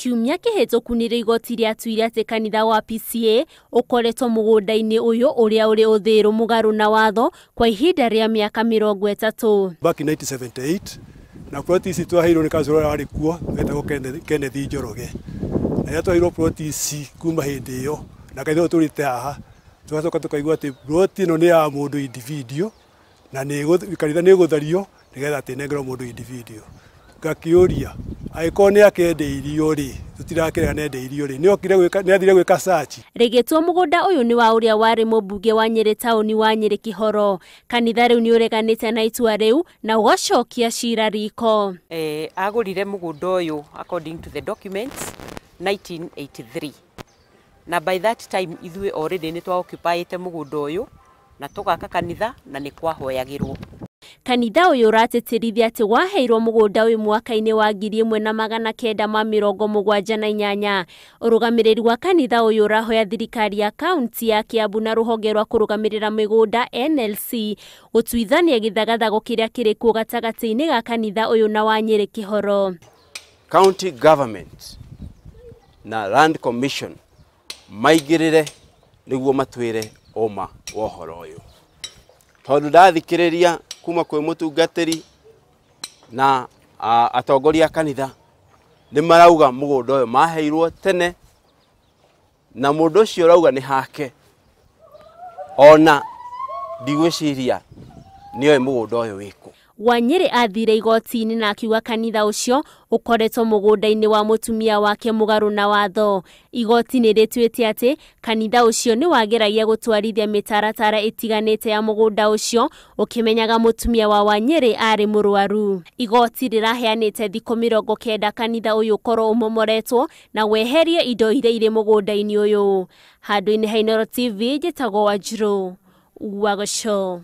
Kiumia kĩhĩtũku nĩrĩo igoti rĩatuire atĩ kanitha wa PCEA ũkoretwo mũgũnda-inĩ ũyũ ũrĩa ũrĩ Uthiru mũgarũ na watho kwa ihinda rĩa mĩaka 30. Back in 1978 na plot ici twaheirwo nĩ councillor ũrĩa warĩ kuo wetagwo Kenneth Njoroge, na rĩrĩa twaheirwo plot ici kuma hĩndĩ ĩyo na kanitha ũyũ tũrĩte haha, tũgacoka tũkaigua atĩ plot ĩno nĩ ya mũndũ individual na kanitha nĩ ĩgũthario nĩgetha atĩ ĩnengerwo mũndũ individual. Ngakĩũria angĩkorwo nĩ akendeirio rĩ, tũtirakĩrega nendeirio rĩ, nĩathire gwĩka search. Rĩgĩtwo mũgũnda ũyũ nĩ wa ũrĩa warĩ mũmbunge wa Nyĩrĩ taũni wa Nyĩrĩ Kĩhoro. Kanitha rĩu nĩ ũreganĩte na itua rĩu na ũgacokia cira riko. Agũrire mũgũnda ũyũ according to the documents 1983, na by that time ithuĩ already nĩ twa occupyĩte mũgũnda ũyũ na tũgaka kanitha na nĩ kwahoyagĩrwo. Kanitha ũyũ ũratĩtĩrithia atĩ waheirwo mũgũnda ũyũ mwaka-inĩ wa 1978. Ũrũgamĩrĩri wa kanitha ũyũ ũrahoya thirikari ya kaunti ya Kiambu na rũhonge rwa kũrũgamĩrĩra mĩgũnda NLC gũtuithania gĩthagathago kĩrĩa kĩrĩ kuo gatagatĩ-inĩ ga kanitha ũyũ na wa Nyĩrĩ Kĩhoro. County government na Land Commission maigĩrĩre nĩguo matwĩre ũma wa ũhoro ũyũ, tondũ ndathikĩrĩria kuma kwĩ mũtungatĩri na atongoria a kanitha nĩ marauga mũgũnda ũyũ maheirwo tene na mũndũ ũcio ũrauga nĩ hake, ona ndigwĩciria nĩoĩ mũgũnda ũyũ wĩkũ. Wanyĩrĩ athire igoti-inĩ na akiuga kanitha ũcio ũkoretwo mũgũnda-inĩ wa mũtumia wake mũgarũ na watho. Igoti nĩ rĩtuĩte atĩ kanitha ũcio nĩ wageragia gũtwarithia mĩtaratara ĩtiganĩte ya mũgũnda ũcio ũkĩmenyaga mũtumia wa Wanyĩrĩ arĩ mũrwaru. Igoti rĩraheanĩte thikũ 90 kanitha ũyũ ũkorwo ũmomoretwo na weherie indo iria irĩ mũgũnda-inĩ ũyũ. Handũ-inĩ ha Inooro TV, njĩtagwo Wanjirũ wa Gũcũ.